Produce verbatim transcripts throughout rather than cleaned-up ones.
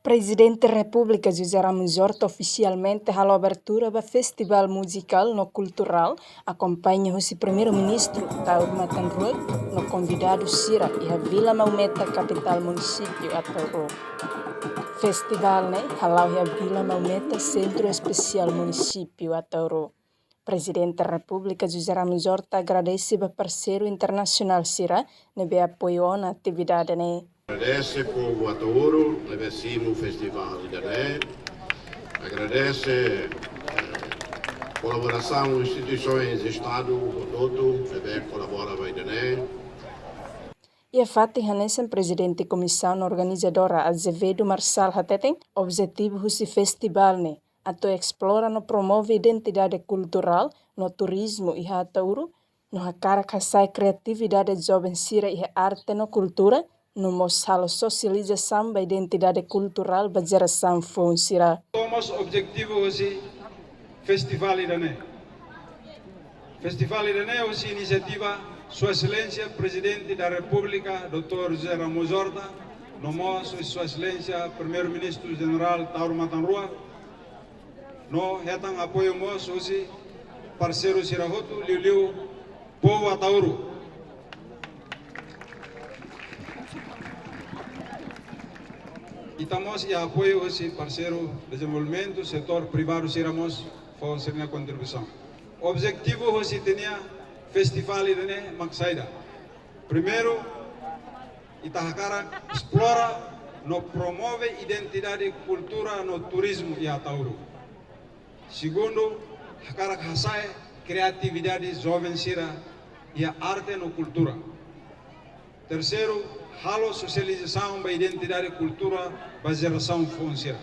Prezidente Repúblika José Ramos Horta ofisialmente halo abertura ba festivál muzikál no kulturál, akompaña husi Primeiru-Ministru Taur Matan Ruak no konvidadu sira iha Vila Maumeta, kapitál munisípiu Ataúro. Festivál ne'e hala'o iha Vila Maumeta, Sentru Espesiál Munisípiu Ataúro. Prezidente Repúblika José Ramos Horta agradese ba parseiru internasionál sira ne'ebé apoiu ona atividade ne'e. Agradese povu Ataúro ne'ebé simu festivál ida-ne'e. Agradese, eh, kolaborasaun instituisoens Estadu hotu-hotu ne'ebé kolabora ba ida-ne'e. Iha fatin hanesan, Prezidente Komisaun Organizadora Azevedo Marçal hateten, objetivu husi festivál ne'e atu esplora no promove identidade kulturál no turizmu iha Ataúro, no hakarak hasa'e kriatividade joven sira iha arte no kultura, no mós halo sosializasaun ba identidade kulturál ba jerasaun foun sira. Toma objetivu husi festivál ida-ne'e. Festivál ida-ne'e husi inisiativa Sua Exelénsia Prezidente da Repúblika, doutór José Ramos Horta, no mós Sua Exelénsia Primeiru-Ministru Jenerál Taur Matan Ruak, no hetan apoiu mós husi parseiru sira hotu, liuliu povu Ataúro. Ita mós iha apoiu husi parseiru dezenvolvimentu, setór privadu sira mós fó sira-nia kontribuisaun. Objetivu husi ita-nia festivál ida-ne'e mak saida? Primeiru, ita hakarak esplora no promove identidade kultura no turizmu iha Ataúro. Segundu, hakarak hasa'e kriatividade joven sira iha arte no kultura. Terseiru, halo sosializasaun ba identidade kultura ba jerasaun foun sira.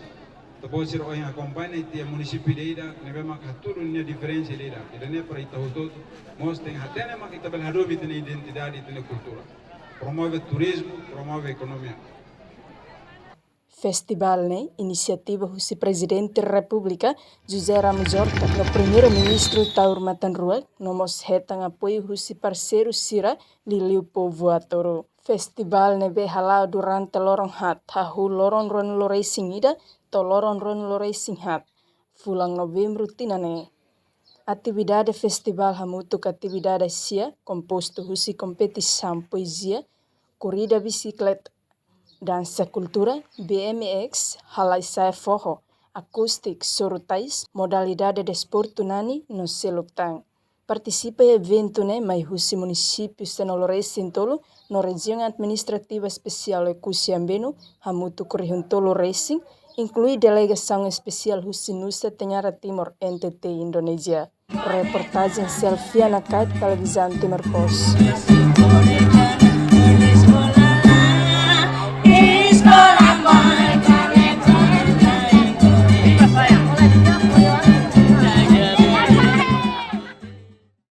Ita-boot sira ohin akompaña ita-nia munisípiu ida-idak ne'ebé mak hatudu nia diferensa ida-idak. Ida-ne'e para ita hotu-hotu mós tenke hatene mak ita bele hadomi ita-nia identidade, ita-nia kultura. Promove turizmu, promove ekonomia. Festivál ne'e inisiativa husi Prezidente Repúblika José Ramos Horta no Primeiru-Ministru Taur Matan Ruak, no mós hetan apoiu husi parseiru sira, liuliu povu Ataúro. Festivál ne'ebé hala'o durante loron haat, hahú loron ruanulu-resin-ida to'o loron ruanulu-resin-haat fulan Novembru tinan ne'e. Atividade festivál hamutuk atividade sia, kompostu husi kompetisaun poezia, korrida bisikleta, dansa kultura, B M X, halai-sa'e foho, akústiku, soru tais, modalidade desportu nani no seluk tan. Partisipa iha eventu ne'e mai husi munisípiu sanulu-resin-tolu no Rejiaun Administrativa Espesiál Oekusi Ambenu, hamutuk rihun-tolu-resin, inklui delegasaun espesiál husi Nusa Tenggara Timur, N T T Indonézia. Reportajen Selviana Kait, Televizaun Timor Post.